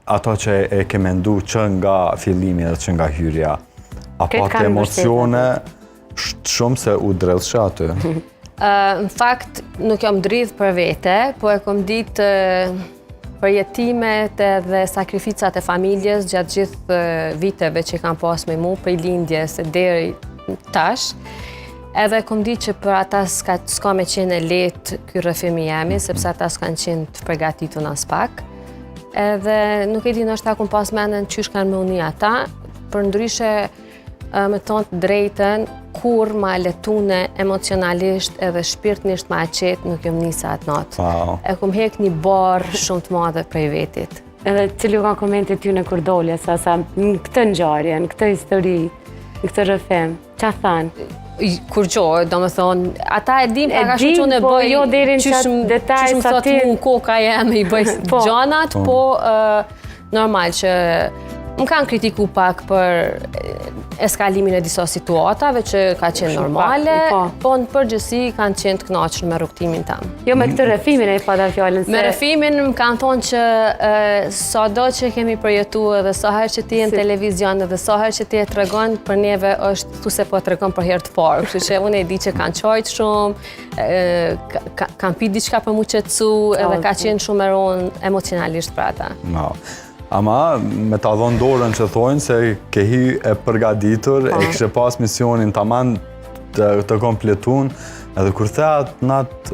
Ato që e ke mendu që nga fillimi dhe që nga hyrja? A Këtë pa kanë emocione shumë se u dredhshe aty? Në fakt, nuk jam dridh për vete, po e kom ditë përjetimet edhe sakrificat e familjes gjatë gjithë viteve që kam pas me mu, prej lindjes e deri tash. Edhe kom ditë që për ata s'ka me qenë e lehtë ky rrëfim i jemi, sepse ata s'kan qenë të përgatitur as pak. Edhe nuk e di, ndoshta kom pas mendën qysh kanë me uni ata, për ndryshe me thonë të drejtën, kur ma letune emocionalisht edhe shpirtnisht ma e qetë nuk jam nisa atë natë. E kom hek një barë shumë të madhe prej vetit. Edhe cili u ka komenti ty në kur dolje, sa në këtë ngjarje, në këtë histori, në këtë rrëfim, qa thanë? Kur gjo, do me thonë, ata e dim E pak a shumë dim, që unë e po bëj, jo deri në qysh qatë detaj qysh më sa thot mu koka jem, i bëj gjanat, po normal që më kanë kritiku pak për eskalimin e disa situatave që ka qenë Shumë normale, pak, po. po në përgjithësi kanë qenë të kënaqur me rrugtimin tam. Jo, me këtë rrëfimin e pata fjalën se. Me rrëfimin më kanë thonë që sa do që kemi përjetu edhe sa herë që ti je në televizion edhe sa herë që ti e tregon, për neve është thu se po e tregon për herë të parë. Kështu që unë e di që kanë qajt shumë, kanë pi diçka për mu qetësu edhe ka qenë shumë e rëndë emocionalisht për ata. No. Ama, me ta dhonë dorën që thojnë se ke hy e përgatitur, e kishe pas misionin taman të kompletun, edhe kur the atë natë.